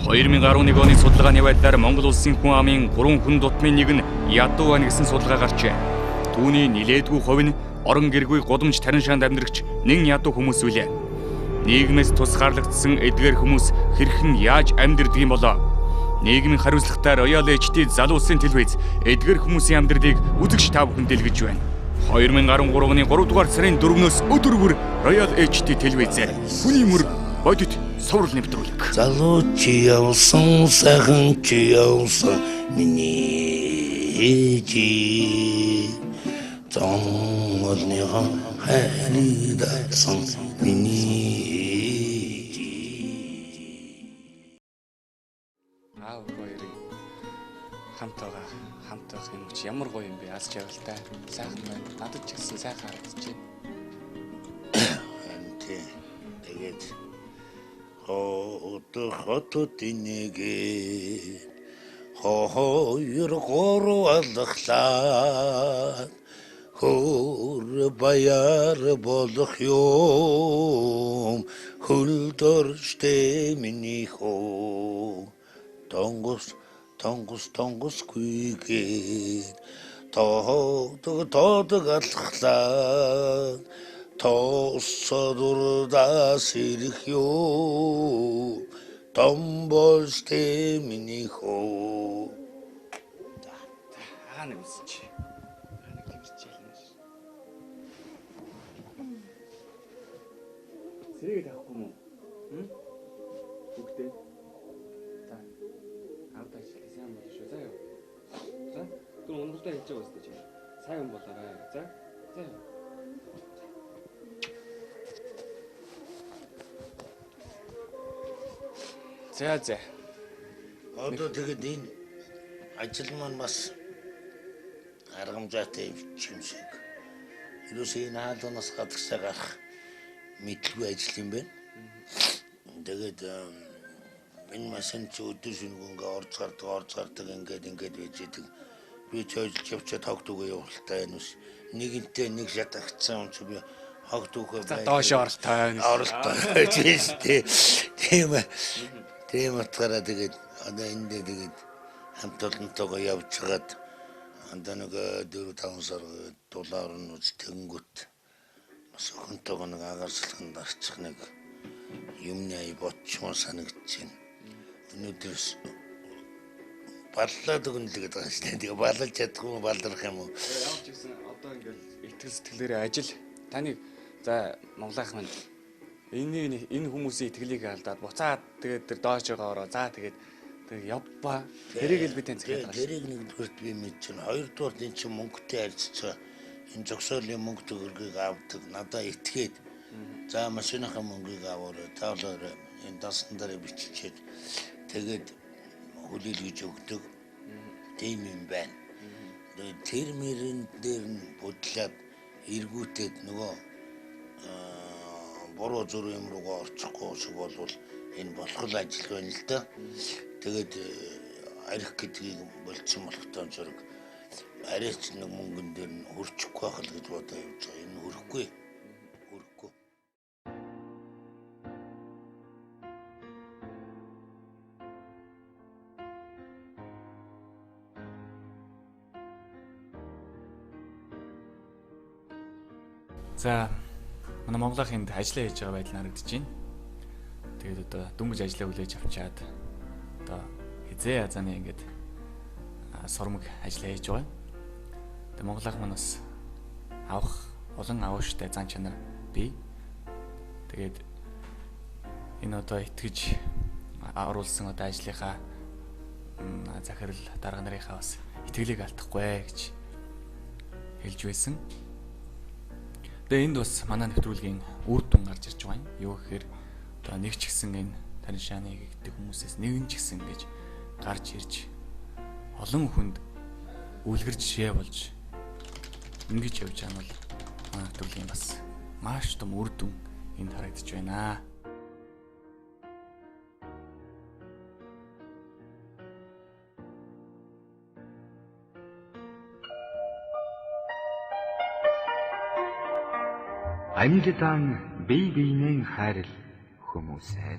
2011 оны судалгааны байдлаар Монгол улсын хүн амын 3 хүн дутмын нэг нь ядуу байна гэсэн судалгаа гарчээ. Түүний нилээдгүй хувь нь орон гэргүй гудамж тариншаанд амьдрагч нэн ядуу хүмүүс үлээ. Нийгмээс тусгаарлагдсан эдгээр хүмүүс хэрхэн яаж амьдрдаг юм болоо? Нийгмийн хариуцлагатай Royal HD залуусын телевиз эдгээр хүмүүсийн амьдралыг үзэгч та бүхэн дэлгэж байна. 2013 оны 3 дугаар сарын 4-өөс өдөр бүр Royal HD телевизээр хүний мөр бодит цуврал нэвтрүүлэг. Залуу чи явсан, сайхан чи явсан миний ээжи. Зонголныхон хайрыг дагсан миний ээжи. Аав хоёрын хамт байгаа, хамт байх юм чи ямар гоё юм бэ? Аз жаргалтай, сайхан байна. Надад ч гэсэн сайхан харагдаж байна. Тий. Тэгээд хот хотод нэг хоёр гурав алхлаа хөр баяр болох юм хөл доржтэй миний хөө тонгос тонгос тонгосгүй гээд тоодог тоодог алхлаа тоосоо дурдаас ирэх юм том болстэй миний хөө. Аа нэг үсч. Аа нэг тэмцээл. Сэрээгээд авахгүй юм уу? Хм? Бүгдээ. За. Авд ажил сайн болно шүү. За юу. За. Түр унгалдаа хийж байгаа үстэй чи. Сайн болоорой. За. За юу. За за. Одоо тэгэд энэ ажил маань бас аргамжаатай юм шиг. Ерөөсөө энэ хаалганаас гадагшаа гарах мэдлгүй ажил юм байна. Тэгээд энэ машин чи өдөр шөнөгүй ингээ орж гардаг ингээд байж идэг. Би ч ажиллаж явчаад хог дүүгээ явуултай энэ ус. Нэгэнтээ нэг шат агцсан юм чи би хог дүүхээ За доош оролтой. Оролтой байж штэ. Тийм утгаараа тэгээд одоо эндээ тэгээд хамт олонтойгоо явж хагаад одоо нэг 4-5 сар дулаар нь үз тэгэнгүүт бас охинтойгоо нэг агаар салханд арчих нэг юмны ая ботчмон санагдаж байна. Өнөөдрөөс баллаад өгнө л гэдэг байгаа шүү дээ. Тэгээ баллаж чадахгүй баллах юм уу? Ямар ч гэсэн одоо ингээл итгэл сэтгэлээрээ ажил таныг за Монголынх маань энэ хүмүүсийн итгэлийг алдаад буцаад тэгээд тэр доошоогоо ороо. За тэгээд тэг явбаа. Тэрийг л би тань захиад байгаа. Тэрийг нэгдүгürt би мэдчихэв. Хоёрдугаар энэ чинь мөнгөтэй харьцаа. Энэ зогсоолын мөнгө төгрөгийг авдаг. Надаа итгээд за машиныхаа мөнгийг аваарай. Таалаарай. Энэ дасан дээр биччихээд тэгээд хүлээлгэж өгдөг. Тийм юм байна. Тэгээд тэр мөрөн дээр нь будлаад эргүүтээд нөгөө буруу зүрх юм руугаа орчихгүй шиг болвол энэ болох л ажил байна л да. Тэгээд арх гэдгийг болцсон болохтой зэрэг арайч нэг мөнгөн дээр нь хөрчихгүй байх л гэж бодоо явж байгаа. Энэ хөрөхгүй. Хөрөхгүй. За манай Монголын энд ажиллаа хийж байгаа байдал харагдаж байна. Тэгээд одоо дөнгөж ажиллаа хүлээж авчаад одоо хизээ азааны ингээд сурмаг ажиллаа хийж байгаа. Тэгээд Монголын маань бас авах улан авууштай зан чанар бий. Тэгээд энэ одоо итгэж оруулсан одоо ажлынхаа захирал дарга нарынхаа бас итгэлийг алдахгүй гэж хэлж байсан. Тэгээ энд бас манай нэвтрүүлгийн үр дүн гарч ирж байгаа юм. Юу гэхээр одоо нэг ч гэсэн энэ Тариншааны гэдэг хүмүүсээс нэг нь ч гэсэн гэж гарч ирж олон хүнд үлгэр жишээ болж ингэж явж байгаа нь бол манай нэвтрүүлгийн бас маш том үр дүн энд харагдаж байна. Амьлдаан бие биенээ хайрл хүмүүсээ.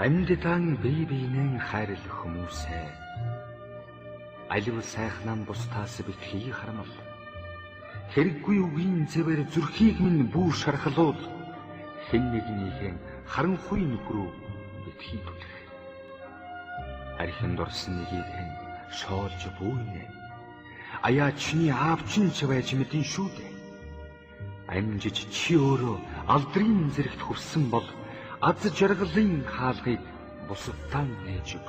Амьдтан бие биенээ хайрлах хүмүүсээ. Алив сайхнаа бусдаас битгий харамл. Хэрэггүй үгийн зэвэр зүрхийг минь бүү шархлуул. Хэн нэгнийхээ харанхуй нөхрөө битгий түлх. Архин дурсан нэгийг хэн шоолж бүүнэ. Аяа чиний аав чинь ч байж мэдэн шүү дээ. Амжиж чи өөрөө алдрын зэрэгт хүрсэн бол аз жаргалын хаалгыг бусадтаа нээж өг.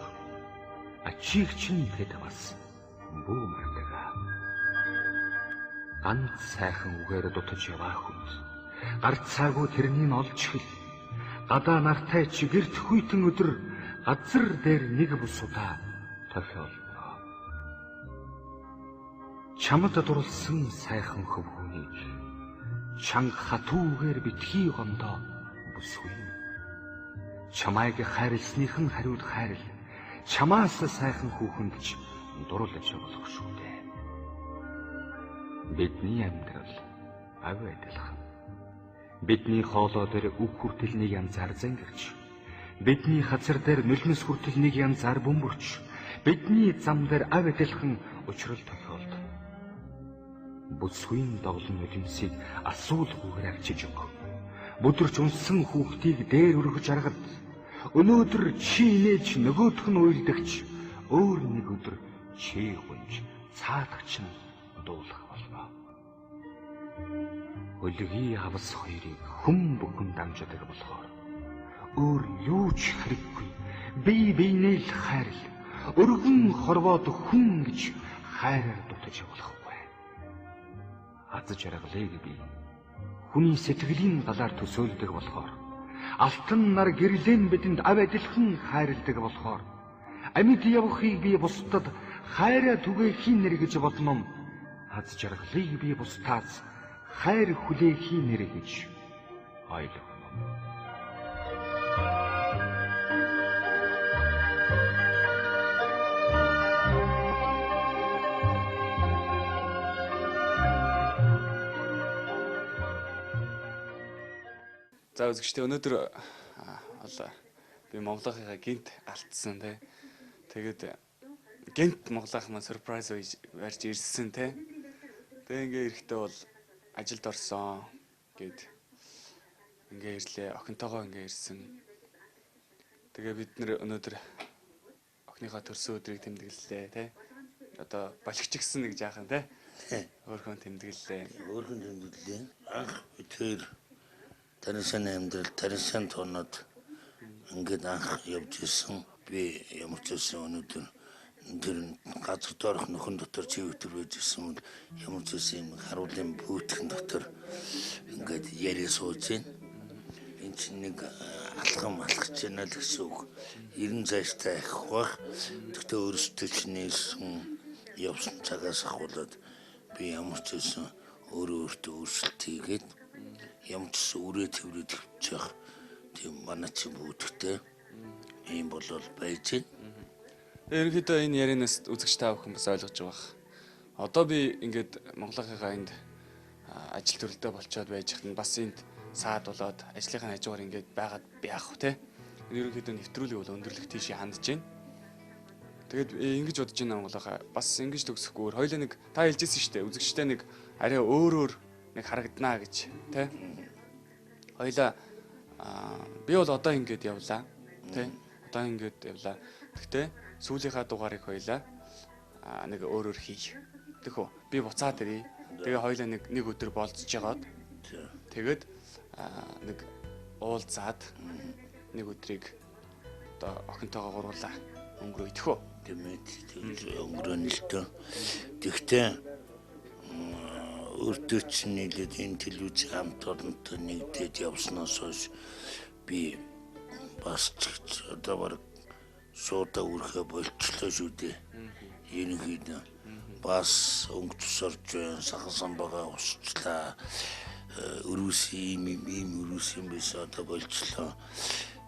Ачийг чинь тэд бас бүү мартаг. Ганц сайхан үгээр дутаж яваа хүнд гарцаагүй тэрнийг олж хэл. Гадаа нартай чи гэрт хүйтэн өдөр газар дээр нэг бус удаа тохиолдно. Чамд дурлсан сайхан хөвгүүнийг чанга хатуугаар битгий гондоо бүсгүй. Чамайг хайрлсныхан хариуд хайрл. Чамаас сайхан хүүхэнд ч дурлаж болох шүү дээ. Бидний амьдрал ав адилхан. Бидний хоолой дээр үг хүртэл нэг янзаар зангирч, бидний хазар дээр нулимс хүртэл нэг янзаар бөмбөрч, бидний зам дээр ав адилхан учрал тохиолдно. Бүсгүйн доглон нулимсыг асуулгүйгээр арчиж өг. Бүдэрч унсан хүүхдийг дээр өргөж аргад өнөөдөр чи инээж нөгөөх нь уйлдагч өөр нэг өдөр чи гунж цаадах чинь дуулах болно. Хөлгийн хавс хоёрыг хүн бүхэн дамждаг болохоор өөр юу ч хэрэггүй. Бие биенээ л хайрл. Өргөн хорвоод хүн гэж хайраар дутаж явуулахгүй. Аз жаргалыг би хүний сэтгэлийн галаар төсөөлдөг болохоор алтан нар гэрлэн бидэнд ав адилхан хайрладаг болохоор амьд явахыг би бусдад хайраа түгээхийн нэр гэж бодном. Аз жаргалыг би бусдаас хайр хүлээхийн нэр гэж ойлгоно. За үзэгчдээ өнөөдөр бол би Монголынхаа гинт алдсан те. Тэгээд гинт Монголынх маань сюрприз барьж ирсэн те. Тэгээ ингээ ирэхдээ бол ажилд орсон гэд ингээ ирлээ. Охинтойгоо ингээ ирсэн. Тэгээ бид нэр өнөөдөр охиныхоо төрсөн өдрийг тэмдэглэлээ те. Одоо болгочихсон нэг жаахан те. Өөрхөн тэмдэглэлээ. Өөрхөн тэмдэглэлээ. Анх би тэр Тариншааны амьдрал, Тариншаан тоонод ингээд анх явж исэн. Би ямар ч байсан өнөөдөр тэр газар доорх нөхөн дотор чивтер байж исэн бол ямар ч байсан юм харуулын бүүтгэн дотор ингээд яриа сууж байна. Энд чинь нэг алхам алхаж байна л гэсэн үг. 90 цааштай ахих байх. Гэхдээ өөрөөсөө ч нээсэн явсан цагаас ахуулаад би ямар ч байсан өөрөө өөртөө өөрчлөлт хийгээд ямар ч үрээ тэврээ төвчих тийм манай чи бүгдтэй ийм болол байж байна. Ерөнхийдөө энэ ярианаас үзэгч та бүхэн бас ойлгож байгаа бах. Одоо би ингээд Монголынхаа энд ажил төрөлдөө болчоод байж хат нь бас энд саад болоод ажлынхаа хажуугаар ингээд байгаад би яах вэ те. Ерөнхийдөө нэвтрүүлэг бол өндөрлөх тийшээ хандж байна. Тэгээд ингэж бодож байна Монголынхаа бас ингэж төгсөхгүйгээр хоёлаа нэг та хэлжсэн шүү дээ. Үзэгчтэй нэг арай өөрөөр нэг харагданаа гэж тэ. Хоёлаа би бол одоо ингэж явлаа тэ. Одоо ингэж явлаа. Гэхдээ сүүлийнхаа дугаарыг хоёлаа нэг өөрөөр хийх. Тэхүү би буцаад ирье. Тэгээ хоёлаа нэг өдөр болцож жагаад тэгээд нэг уулзаад нэг өдрийг одоо охинтойгоо гурлаа өнгөрөө тэхүү. Тийм ээ тэгж өнгөрөөнө л дөө. Тэгтээ өөртөө ч нийлээд энэ телевиз хамт олонтой нэгдээд явснаас хойш би бас ч одоо бараг суудаа үрхэ болчлоо шүү дээ. Ерөнхийдөө бас өнгө цус орж байна, сахан самбагаа усчлаа. Өрөөс ийм ийм өрөөс юм биш одоо болчлоо.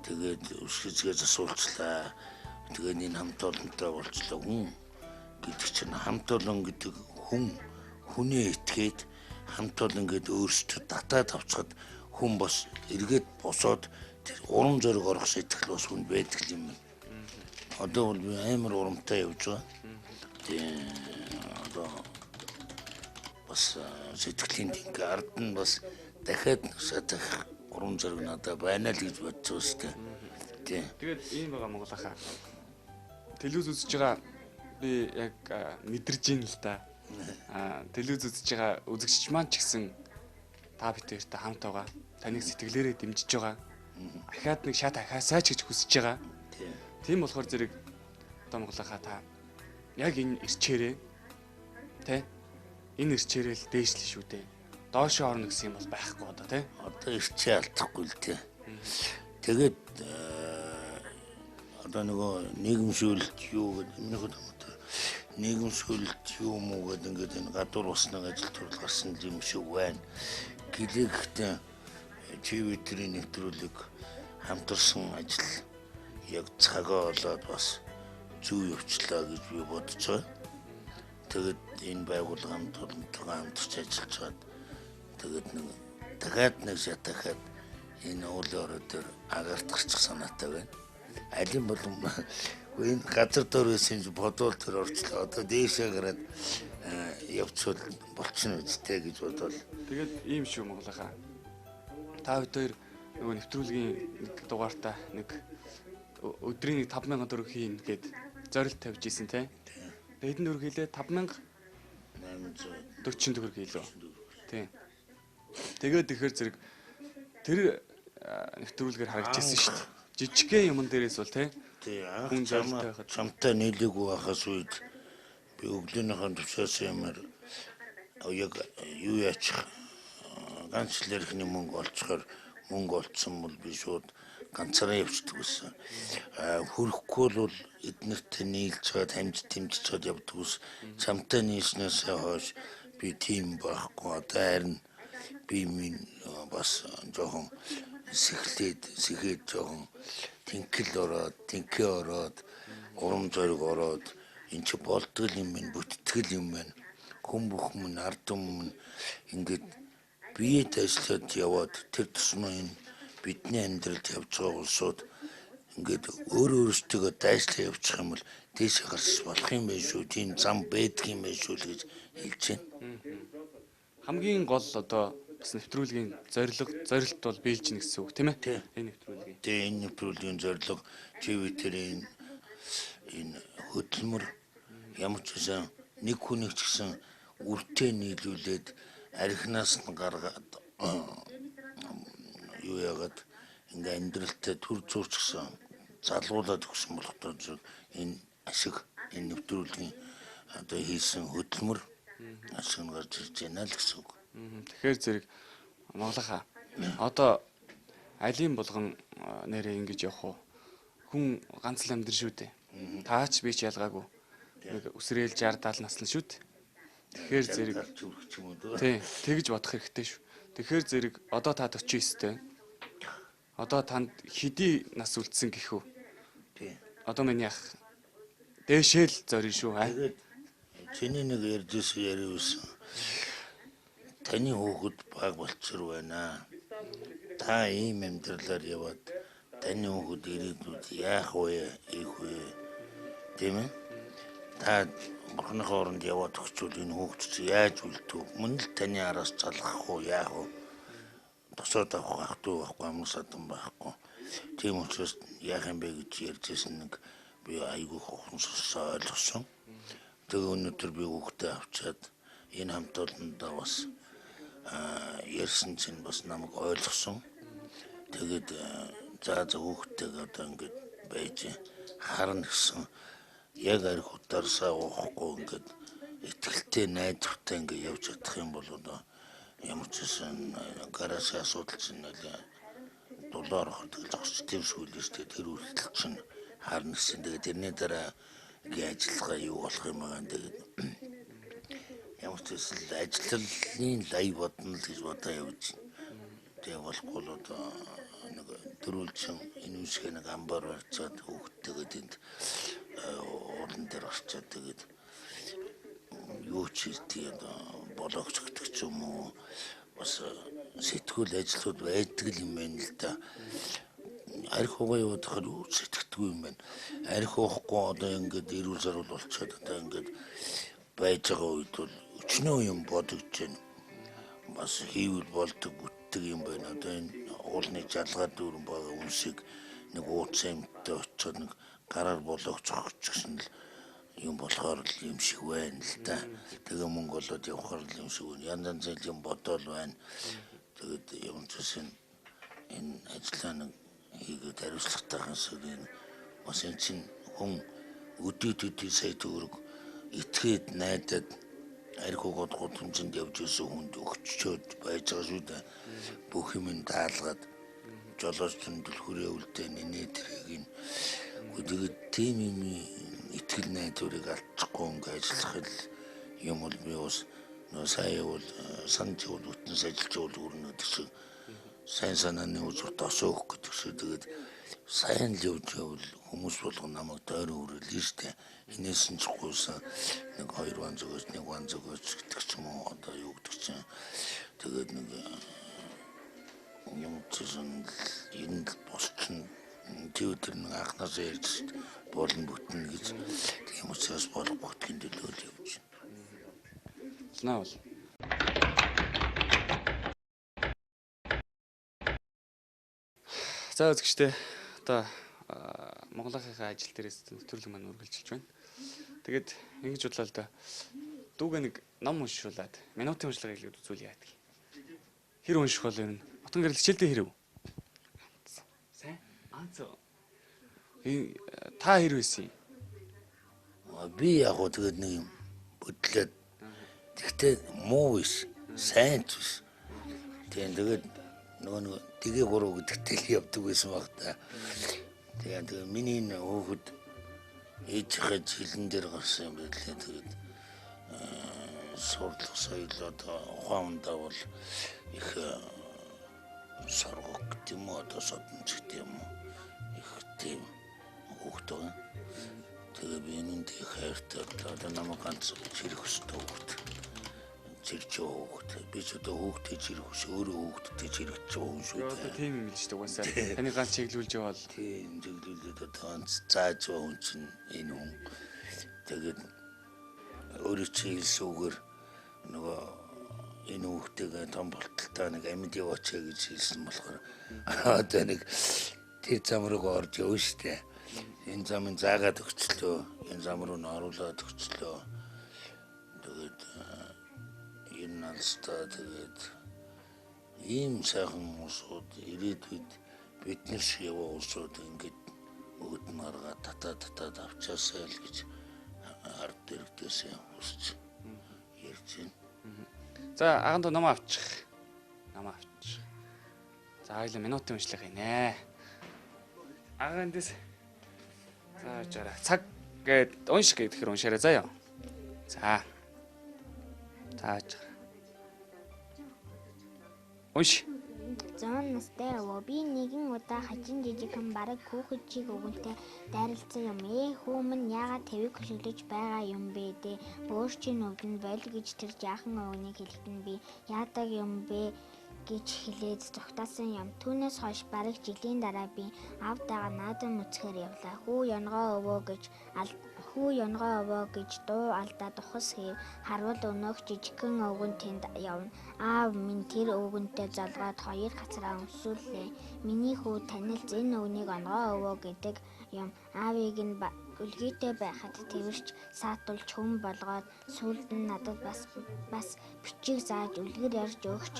Тэгээд өсгөзгээ засуулчлаа. Тэгээд энэ хамт олонтой болчлоо. Хүн гэдэг чинь хамт олон гэдэг хүн хүнээ итгээд хамт олон гээд өөрсдөө татаад авчихад хүн бас эргээд босоод Тэр урам зориг орох сэтгэл бас хүн байдаг юм байна. Одоо бол би амар урамтай явж байгаа. Тийм одоо бас сэтгэлийн тэнхээ ард нь бас дахиад шатах урам зориг надад байна л гэж бодсон шүү дээ. Тийм. Тэгээд ийм байгаа Монгол ахаа. Телевиз үзэж байгаа би яг мэдэрж ийн л та. Телевиз үзэж байгаа үзэгч маань ч гэсэн та бид хоёртой хамт байгаа. Таныг сэтгэлээрээ дэмжиж байгаа. Ахаад нэг шат ахаасаа ч гэж хүсэж байгаа. Тийм болохоор зэрэг одоо Монгол ахаа та яг энэ ирчээрээ тэ энэ ирчээрээ л дээшлэн шүү дээ. Доошоо орно гэсэн юм бол байхгүй одоо тэ. Одоо ирчээ алдахгүй л тэ. Тэгээд одоо нөгөө нийгэмшүүлэлт юу гэдэг өмнөх одоо нийгэмшүүлэлт юу мүү гэдэг ингээд энэ гадуур бас нэг ажил төрөл гарсан юм шиг байна. Гэлээ ЧВ-ийн нэвтрүүлэг хамтарсан ажил яг цагаа олоод бас зүй явчлаа гэж би бодож байгаа. Тэгээд энэ байгууллага хамт олонтойгоо хамтарч ажиллаж байгаад тэгээд нэг дахиад нэг шат дахиад энэ уулын орой дээр агарт гарчих санаатай байна. Алин болон энэ газар дээр байсан ч бодвол тэр орчлоо. Одоо дээшээ гараад явцвал болчихно үстэй гэж бодвол. Тэгээд ийм шүү Монгол ахаа. Та бид хоёр нөгөө нэвтрүүлгийн нэг дугаартаа нэг өдрийн нэг 5000 төгрөг хийн гээд зорилт тавьж исэн те. Тэгээд хэдэн төгрөг хийлээ? 5840 төгрөг хийлээ. Тийм. Тэгээд тэгэхээр зэрэг тэр нэвтрүүлгээр харагдчихсэн шүү дээ. Жижигхэн юмн дээрээс бол те. Хүн зорилттой байхад чамтай нийлээгүй байхаас үед би өглөөнийхөө төвшөөс юмар яг юу яачих ганц лэрхний мөнгө олцохоор мөнгө олцсон бол би шууд ганцаараа явчихдаг байсан. Хөрөхгүй бол эднэртэй нийлж чад хамж тэмжиж чад явдаг ус. Чамтай нийлснээс хойш би тийм байхгүй. Одоо харин би минь бас жоохон сэхлээд сэхэд жоохон тэнхэл ороод, тэнхээ ороод, урам зориг ороод эн чи болдгол юм байна, бүтгэл юм байна. Хүн бүх мөн ард түмэн ингээд биед ажиллаад яваад тэр тусмаа энэ бидний амьдралд явж байгаа улсууд ингээд өөр өөрсдөө дайшлаа явчих юм бол дээшээ гарч болох юм байна шүү. Тийм зам байдаг юм байна шүү л гэж хэлж байна. Хамгийн гол одоо бас нэвтрүүлгийн зорилго зорилт бол биелж гин гэсэн үг тийм ээ? Энэ нэвтрүүлгийн. Тийм, энэ нэвтрүүлгийн зорилго ЧВТ-ийн энэ хөдөлмөр ямар ч байсан нэг хүнийг ч гэсэн үртээ нийлүүлээд архинаас нь гаргаад юу яагаад ингээ амьдралтай төр зурч гэсэн залгуулад өгсөн болохтой энэ ашиг энэ нэвтрүүлгийн одоо хийсэн хөдөлмөр ашиг нь гарч ирж байна л гэсэн үг. Тэгэхээр зэрэг Монголынхаа одоо алийн болгон нэрээ ингэж явах уу? Хүн ганц л амьдрын шүү дээ. Таач би ч ялгаагүй. Нэг үсрээл 60 70 наслан шүү дээ. Тэгэхээр зэрэг тий, тэгж бодох хэрэгтэй шүү. Тэгэхээр зэрэг одоо та 49-тэй. Одоо танд хэдий нас үлдсэн гэх үү? Тий. Одоо миний ах дээшээ л зорино шүү. Тэгээд чиний нэг ярьжсэн яриа байсан. Таны хүүхэд баг болцор байна. Та ийм амьдралаар яваад таны хүүхэд ирээдүйд яах вэ? Ийх вэ? Тийм ээ? Та бурхныхаа оронд яваад өгчвөл энэ хүүхэд чи яаж үлдэх вэ? Мөн л таны араас залгах уу, яах вэ? Тосоод авах ах дүү байхгүй, амар садан байхгүй. Тийм учраас яах юм бэ гэж ярьжсэн нэг би айгүй ухамсарсаа ойлгосон. Тэгээ өнөөдөр би хүүхдээ авчаад энэ хамт олондоо бас ярьсан чинь бас намайг ойлгосон. Тэгээд за за хүүхдтэйгээ одоо ингээд байж харна гэсэн. Яг арх ударсаа уухгүй ингээд итгэлтэй найдвартай ингээд явж чадах юм бол одоо ямар ч байсан гараашаа асуудал чинь нэлээ дулаар ороход тэгэл зогсч тийм шүү л шүү дээ. Тэр хүртэл чинь харна гэсэн. Тэгээд тэрний дараа ингээ ажиллагаа юу болох юм байгаа. Тэгээд ямар ч байсан ажиллалын лай бодно л гэж бодоо явж. Тэгээ болохгүй л одоо нэг дөрвөлжин энэ үсгээ нэг амбар барьцаад хүүхдтэйгээ тэнд уулан дээр орчоод тэгээд юу ч хийдэг одоо блог зөгтөх ч юм уу бас сэтгүүл ажлууд байдаг юм байна л да. Арх угаа яваад хахад юу ч сэтгэдэггүй юм байна. Арх уухгүй одоо ингээд эрүүл саруул болчиход одоо ингээд байж байгаа үед бол өчнөө юм бодогдож байна. Бас хийвэл болдог бүтдэг юм байна. Одоо энэ уулны жалгаа дүүрэн байгаа үнсийг нэг ууцсан юмтай очиод нэг гараар болгочих гэсэн л юм болохоор л юм шиг байна л да. Тэгээ мөнгө олоод явахаар л юм шиг байна. Янз янзын юм бодоол байна. Тэгээд юм чинь энэ ажлаа нэг хийгээд хариуцлагатайхан энэ бас энэ чинь хүн өдөө төдий сая төгрөг итгээд найдаад арх угаад гудамжинд явж исэн хүнд өгччөөд байж байгаа шүү дээ. Бүх юм нь даалгаад жолооч түлхүүрээ үлдээ нэ тэрийг нь. Тэгээд тийм юм итгэл найдварыг алдчихгүй ингээ ажиллах л юм бол би бас нөө сая бол санаж бол бүтэн ажиллаж бол өрнө гэдэг шиг сайн санааны үзүүр тосоо өгөх гэдэг шиг тэгээд сайн л явж явбал хүмүүс болгон намайг дойрон хүрээлээ штэ. Энээс нь ч гуйсан нэг 2 ван зөгөөч 1 ван зөгөөч гэдэг ч юм уу одоо юу гэдэг чинь тэгээд нэг юм чинь энэ л босчин тэр нэг анхнаасаа ярьж болно бүтнэ гэж тийм учраас болох бүтгэн төлөө л явж байна. Болноо бол. За үзэгчдээ одоо Монголынхаа ажил дээрээс нэвтрүүлэг маань үргэлжилж байна. Тэгээд ингэж бодлоо л да. Дүүгээ нэг ном уншуулад минутын уншлагыг илүү үзүүл яадаг. Хэр унших бол ер нь Отон гэрэл хичээлдээ хэрэв? Сайн. Анц. Та хэр байсан юм? Би яг гоо тэгээд нэг юм бодлоод тэгтээ муу биш, сайн ч биш. Тийм тэгээд нөгөө нэг тгээ гурав гэдэгтэй л явдаг байсан баг та. Тэгээд тэгээ миний энэ хөөхөд ээжийнхээ жилэн дээр гарсан юм байлээ. Тэгээд сурлах соёл одоо ухаан ундаа бол их соргог гэдэг юм уу одоо содонч гэдэг юм уу их тийм хөөхд байгаа. Тэгээ би энэнд их хайртай одоо намайг ганц чирэх өстой хөөхд чирч байгаа хөөхд би ч одоо хөөхтэй чирэх ус өөрөө хөөхдөд чирэж байгаа хүн шүү Одоо дээ. тийм юм л шүү дээ угаасаа. Таны ганц чиглүүлж яваал. Тийм чиглүүлээд одоо ганц зааж байгаа хүн чинь энэ хүн. Тэгээд өөрөө чи хэлсэн үгээр нөгөө энэ хүүхдтэйгээ том болтолтой нэг амьд яваач гэж хэлсэн болохоор одоо нэг тэр зам руу орж явна шүү дээ. Энэ замын заагаад өгчлөө, энэ зам руу нь оруулаад өгчлөө. Тэгээд энэ алстаа тэгээд ийм сайхан улсууд ирээдүйд бид нар шиг яваа улсууд ингээд өөд нь гаргаад татаа татаад авчаасай л гэж ард дэрэгдээсээ хүсч ярьж байна. За аганд ном авчих. Ном авчих. За хоёлаа минутын уншлага хийнэ. Ага эндээс за жаараа. Цаг гээд унших гэхээр уншаарай заяа. За. За жаараа. Унш. 100 настай өвөө би нэгэн удаа хажин жижигхэн бараг хүүхэд чиг өвгөнтэй дайралцсан юм. Хүү минь яагаад тавийг хөшөглөж байгаа юм бэ дээ? Бөөр чинь өвдөн боль гэж тэр жаахан өвгөнийг хэлэхэд нь би яадаг юм бэ гэж хэлээд зүгтаасан юм. Түүнээс хойш бараг жилийн дараа би аав дагаа наадам үзэхээр явлаа. Хүү янгоо өвөө гэж хүү янгоо өвөө гэж дуу алдаад ухас хийв. Харвал өнөөх жижигхэн өвгөн тэнд явна. Аав минь тэр өвгөнтэй золгоод хоёр хацраа өмсүүллээ. Миний хүү танил энэ өвгөнийг онгоо өвөө гэдэг юм. Аавыг нь өлгийтэй байхад тэрч саатуулж хүн болгоод сүүлд нь надад бас бичиг зааж үлгэр ярьж өгч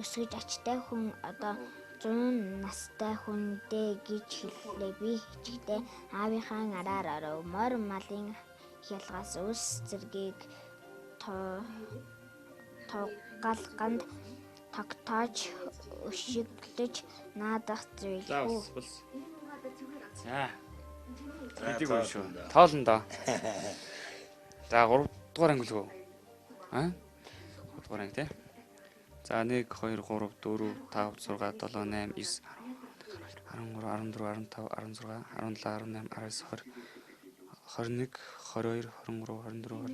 өсгөж ачтай хүн одоо 100 настай хүн дээ гэж хэллээ. Би хичигтэй аавынхаа араар оров. Морь малын хялгаас ус зэргийг тугалганд тогтоож өшиглөж наадах зүйл. За болсон. За. Хэдийг уншив? Тоолно доо. За 3 дугаар анги лөө. Аа? 3 дугаар анги тий. За 1 2 3 4 5 6 7 8 9 13 14 15 16 17 18 19 20 21 22 23 24 25 8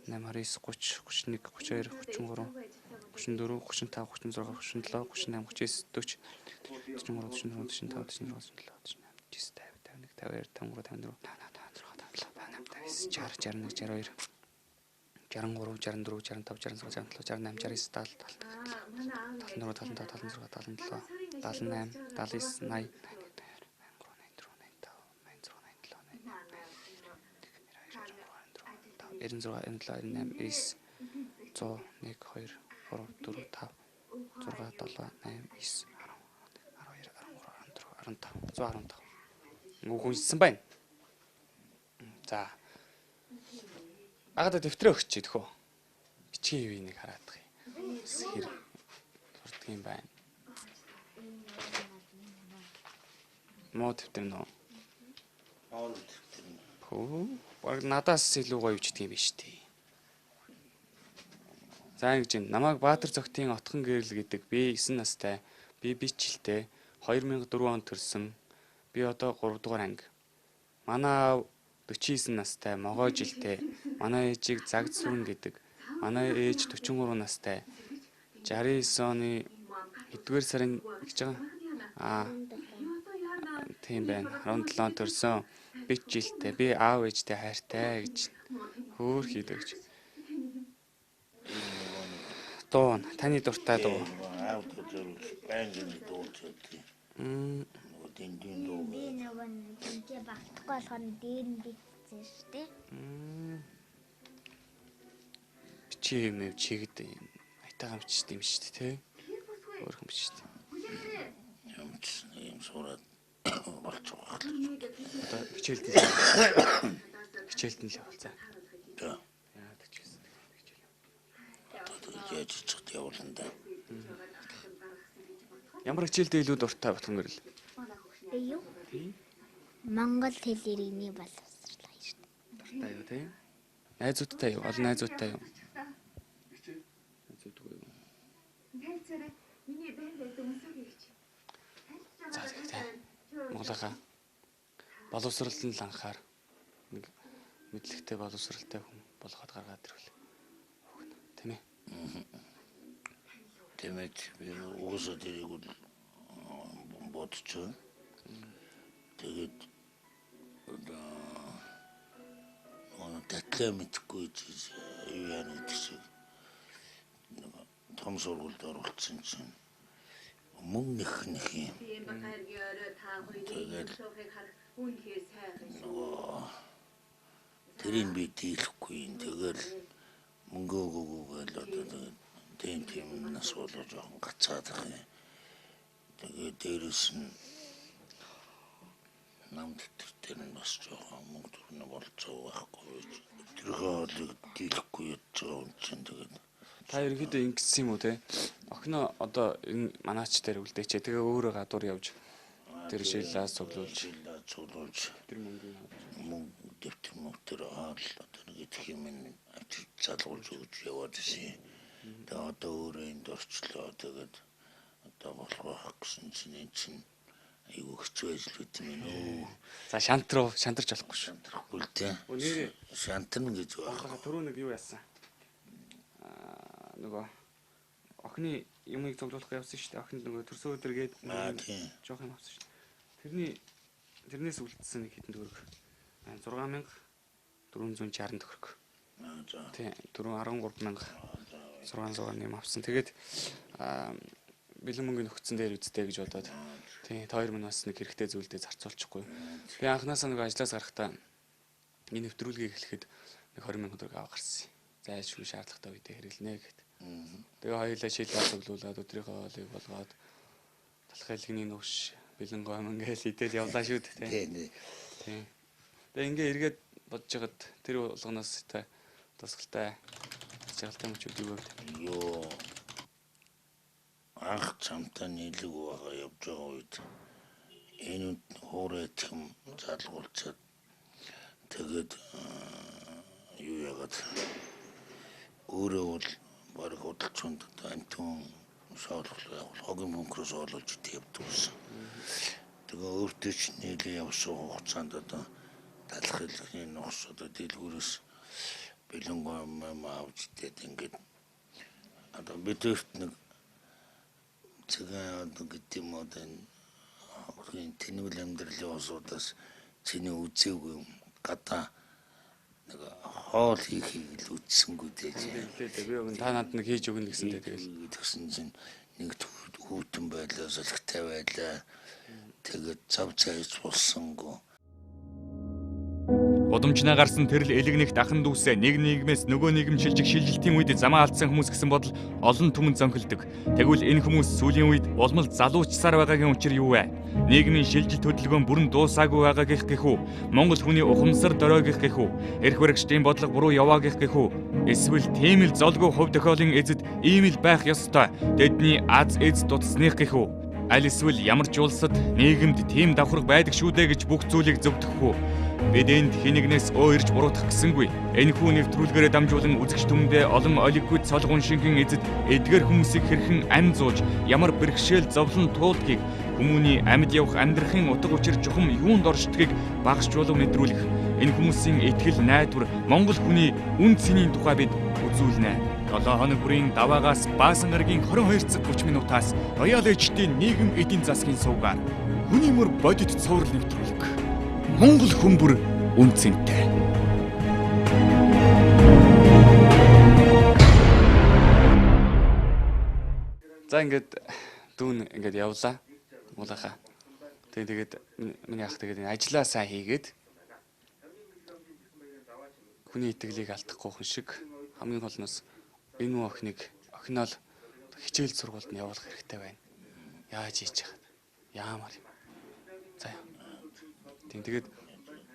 29 30 31 32 33 34 35 36 37 38 39 40 43 44 45 46 47 48 39 50 51 52 53 54 55 59 60 61 62 63 64 65 66 67 68 69 70 74 75 76 77 78 79 80 96 97 98 9 100 1 2 3 4 5 6 7 8 9 10 11 12 13 14 115 үг уншсан байна. За. Агада дэвтрээ өгч идэх үү? Бичгийн хэвийг нэг хараадах юм. Хэр сурдаг юм байна. Муу дэвтэр нөө. Муу дэвтэр. Хөө, баг надаас илүү гоё бичдэг юм биш үү? За ингэж юм. Намайг Баатар зогтын Отхон гэрэл гэдэг. Би 9 настай. Би бичилтэй. 2004 онд төрсөн. Би одоо 3 дугаар анги. Манай аав 49 настай, могой жилтэй. Манай ээжийг Загд сүрэн гэдэг. Манай ээж 43 настай. 69 оны 1-р сарын гэж байгаа. Аа. Тийм байна. 17 онд төрсөн. Бич жилтэй. Би аав ээжтэй хайртай гэж хөөр хийдэг гэж. Дуу. Таны дуртай дуу. Аав зориулж байнгын дуу гэдэг. Дэндийн дуу. Би нөгөө тэнцээ багтахгүй болохоор дээр нь битсэн шүү дээ. Бичээ юм ээ чигд юм. Айтайхан бичдэг юм шүү дээ, тэ? Өөрхөн бичдэг. Юм ч юм сураад болчих واخ. Одоо хичээлд хичээлд нь л явуул за. За. Яадаг ч гэсэн хичээл. Одоо яаж чих явуулна да. Ямар хичээлдээ илүү дуртай Батхан гэрэл? Би юу? Монгол хэл иргэний боловсрол хоёр. Дуртай юу те? Найзуудтай юу? Олон найзуудтай юу? Найзуудгүй юу? За тэгээ те. Монголынхаа боловсролд нь л анхаар нэг мэдлэгтэй боловсралтай хүн болгоход гаргаад ирвэл өгнө, тийм ээ? Тийм ээ. Би угаасаа тэрийг бол бодож байна. Тэгээд одоо татлаа мэдхгүй юу яана гэдэг шиг том сургуульд оруулсан чинь мөнгө нэх нэх юм. Тэгээд нөгөө тэрийг би дийлэхгүй юм. Тэгэл мөнгө өгөөгөө гээл одоо тэгээд тийм тийм нас болоо жоохон гацаад ах юм. Тэгээд дээрэс нь нам тэтгэр нь бас жоохон мөнгө төрнө болцоо байхгүй гэж. Тэрхээ хоолыг дийлэхгүй ядж байгаа юм чинь тэгээд та ерөнхийдөө ингэсэн юм уу те? Охиноо одоо энэ манаач дээр үлдээчээ. Тэгээ өөрөө гадуур явж тэр шилээ цуглуулж тэр мөнгөний мөнгө дэвтэр мөнгө хоол одоо нэг идэх юм авчиж залгуулж өгч яваад исэн. Тэгээ одоо өөрөө энд орчлоо. Тэгээд одоо болох байх гэсэн чинь эн чинь айгүй хэцүү ажил байт юм нөө. За шантруу шантарч болохгүй шүү. Шантрахгүй л те. Нэрээ шантарна гэж байна. Түрүү нэг юу яасан? Нөгөө охины юмыг цуглуулах явсан шүү дээ. Охинд нөгөө төрсөн өдөр гээд жоох юм авсан шүү дээ. Тэрнээс үлдсэн нэг хэдэн төгрөг. 6460 төгрөг. Тийм 4 13600 юм авсан. Тэгээд бэлэн мөнгөний нөхцөн дээр үсттэй гэж бодоод тийм та хоёр минь бас нэг хэрэгтэй зүйлдээ зарцуулчихгүй. Би анханасаа нэг ажлаас гарахдаа энэ нэвтрүүлгийг эхлэхэд нэг 20 мянган төгрөг аваа гарсан. Зайлшгүй шаардлагатай үедээ хэрэглэнэ гэхэд. Тэгээ хоёулаа шилээ цуглуулад өдрийнхөө хоолыг болгоод талах хэлгний нүш бэлэн гомн ингээл идэл явлаа шүү дээ. Тийм. Тэгээ ингээ эргээд бодож хагаад тэр болгоноос та тусгалтай чиглэлтэй мөчүүд юу вэ? Йоо. Анх чамтай нийлэг байгаа явж байгаа үед энэ хуурай итгэм залгуулчаад тэгээд юу яагаад өөрөө бол бараг худалчунд антун шоолох хогийн мөнхрөөс олуулж явдаг байсан. Тэгээ өөртөө ч нийлээ явсан хугацаанд одоо талах хэлхний нухс одоо дэлгүүрээс бэлэн гомм авч идээд ингээд Одоо бид өөрт нэг цагаан одоо гэдэг юм уу энэ тэнүүл амьдралын улсуудаас чиний үзээгүй юм гадаа нэг хоол хийхийг л үзсэнгүй дээ. Лээ би өгн та надад нэг хийж өгнө гэсэн дээ тэгэл. Тэгсэн чинь нэг хүүтэн байлаа, салхитай байлаа. Тэгээд зав цайж болсонгүй. Гудамжнаа гарсан тэрл элэгнэгт ахан дүүсээ нэг нийгмээс нөгөө нийгэм шилжих шилжилтийн үед замаа алдсан хүмүүс гэсэн бодол олон түмэнд зонхилдог. Тэгвэл энэ хүмүүс сүүлийн үед улмал залуучсаар байгаагийн учир юу вэ? Нийгмийн шилжилт хөдөлгөөн бүрэн дуусаагүй байгаагийнх гэх үү? Монгол хүний ухамсар дөройгийнх гэх үү? Эрх баригчдын бодлого буруу яваагийнх гэх үү? Эсвэл тийм л золгүй хувь тохиолын эзэд ийм л байх ёстой. Тэдний аз эз дутсных гэх үү? Аль эсвэл ямар ч улсад нийгэмд тийм давхарга байдаг шүү дээ гэж бүх зүйлийг зөвтгөх үү? Бид энд хинэгнээс ирж буруутгах гэсэнгүй. Энэхүү нэвтрүүлгээрээ дамжуулан үзэгч түмэндээ олон олиггүй цолгон шингэн эзэд эдгээр хүмүүсийг хэрхэн амь зууж ямар бэрхшээл зовлон туулдгийг хүмүүний амьд явах амьдрахын утга учир чухам юунд оршдгийг багш чулуу мэдрүүлэх энэ хүмүүсийн итгэл найдвар Монгол хүний үн цэнийн тухай бид үзүүлнэ. 7 хоног бүрийн даваагаас Баасан гарагийн 22 цаг 30 минутаас Royal HD нийгэм эдийн засгийн сувгаар хүний мөр бодит цуврал нэвтрүүлэг. Монгол хүн бүр үн цэнтэй. За ингээд дүүн ингээд явлаа. Муулахаа. Тэгээд миний ах тэгээд энэ ажлаа сайн хийгээд хүний итгэлийг алдахгүй хүн шиг хамгийн гол нь энэ охиныг охиноол хичээл сургуульд нь явуулах хэрэгтэй байна. Яаж хийж яхад? Яамар юм. За. Тийм тэгээд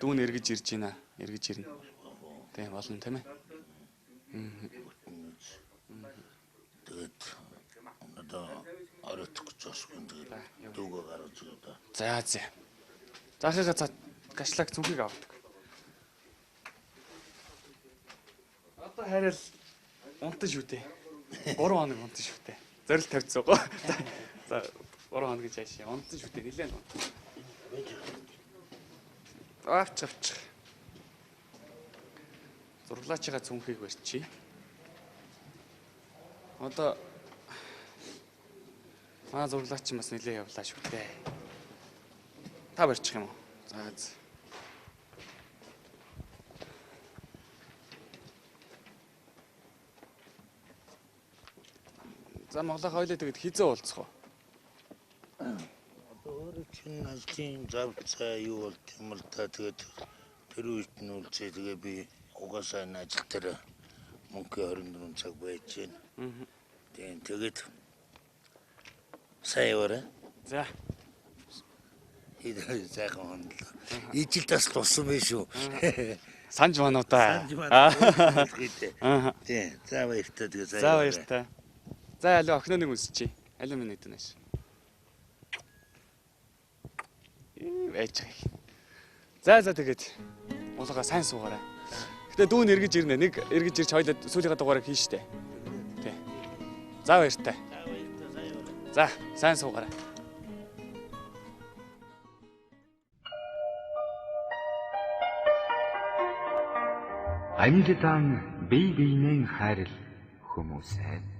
дүүн эргэж ирж байна. Эргэж ирнэ. Тийм болно тийм ээ. Тэгээд одоо оройтох гэж басгүй тэгээд дүүгээ гаргаж өгөө. За за. За ахыгаа за гашлаг зүгийг авдаг. Одоо харил унтан шүү дээ. 3 хоног унтан шүү дээ. Зорил тавьчихсан гоо. За 3 хоног гэж аашаа. Унтан шүү дээ. Нилээн унтан. Авч авчих. Зурлаачгаа цүнхийг барьчих. Одоо маа зурлаач бас нилээ явлаа шүү дээ. Та барьчих юм уу? За за. За Монголын хоёлаа тэгээд хизээ уулзах уу? Одоо өөрөө чинь ажлын зав цай юу болт юм л та тэгээд тэр үед нь уулзъя. Тэгээ би угаасаа энэ ажил дээр мөнгө 24 цаг байж байна. Тийм тэгээд сайн яваарай. За. Энэ сайхан хондлоо. Ижил тас тусан байх шүү. Санж байна уу та? Санж байна. Тийм. За баяртай тэгээ сайн. За баяртай. За алуу охиноо нэг үнсчихье. Алуу минь гэдэг нааш. Байж байгаа. За за тэгээд уулгаа сайн суугаарай. Гэтэ дүүн эргэж ирнэ. Нэг эргэж ирж хоёлоо сүүлийнхаа дугаарыг хийн штэ. Тий. За баяртай. За сайн суугаарай. Амьдлан бие биенээ хайрл хүмүүсээ.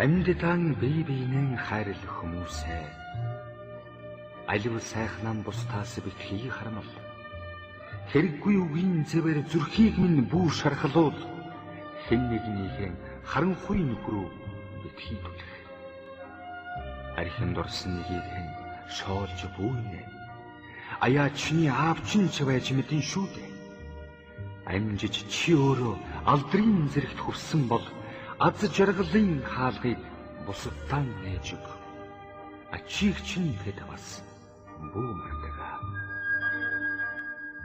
Амьдлан бие биенээ хайрл хүмүүсээ. Аливал сайхнаа бусдаас битгий харамл. Хэрэггүй үгийн зэвэр зүрхийг минь бүү шархлуул. Хэн нэгнийхээ харанхуй нөхрөө битгий түлх. Архин дурсан нэгийг хэн шоолж бүүнэ. Аяа чиний аав чинь ч байж мэдэн шүү дээ. Амжиж чи өөрөө алдрын зэрэгт хүрсэн бол аз жаргалын хаалгыг бусдад нээж өг. Ачийг чинь тэд бас бүү мартаг.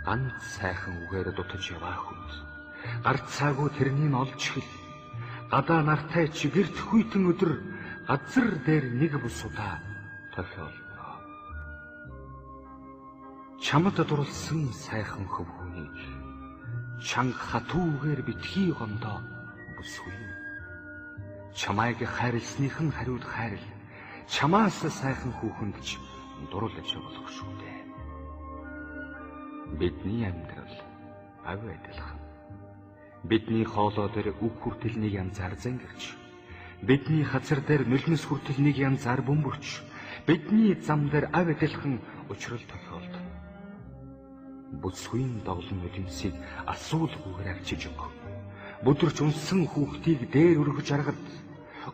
Ганц сайхан үгээр дутаж яваа хүнд гарцаагүй тэрнийг олж хэл. Гадаа нартай чи гэрт хүйтэн өдөр газар дээр нэг бус удаа тохиолдно. Чамд дурлсан сайхан хөвгүүнийг чанга хатуугаар битгий гондоо бүсгүй. Чамайг хайрлсных нь хариуд хайрл. Чамаас сайхан хүүхэнд ч дурлаж болох шүү дээ. Бидний амьдрал Ав адилхан. Бидний хоолой дээр үг хүртэл нэг янзаар зангирч, бидний хацар дээр нулимс хүртэл нэг янзаар бөмбөрч, бидний зам дээр ав адилхан учрал тохиолдно. Бүсгүйн доглон нулимсыг асуулгүйгээр авчиж өг. Бүдэрч унсан хүүхдийг дээр өргөж аргад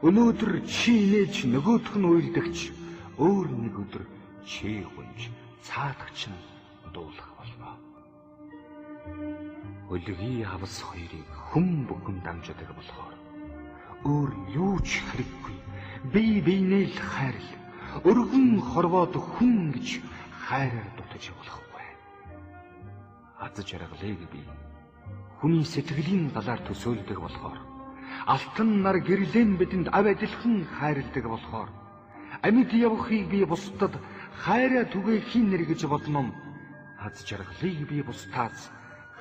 өнөөдөр чи инээж нөгөөх нь уйлдагч өөр нэг өдөр чи гунж цаадах чинь дуулах болно. Өлгийн хавс хоёрыг хүн бүхэн дамждаг болохоор өөр юу ч хэрэггүй. Бие биенээ л хайрл. Өргөн хорвоод хүн гэж хайраар дутаж болохгүй. Аз жаргалыг би хүний сэтгэлийн галаар төсөөлдөг болохоор алтан нар гэрлэн бидэнд ав адилхан хайрладаг болохоор амьд явахыг би бусдад хайраа түгээхийн нэр гэж бодно. Аз жаргалыг би бусдаас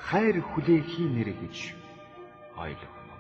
хайр хүлээхийн нэр гэж ойлгоно.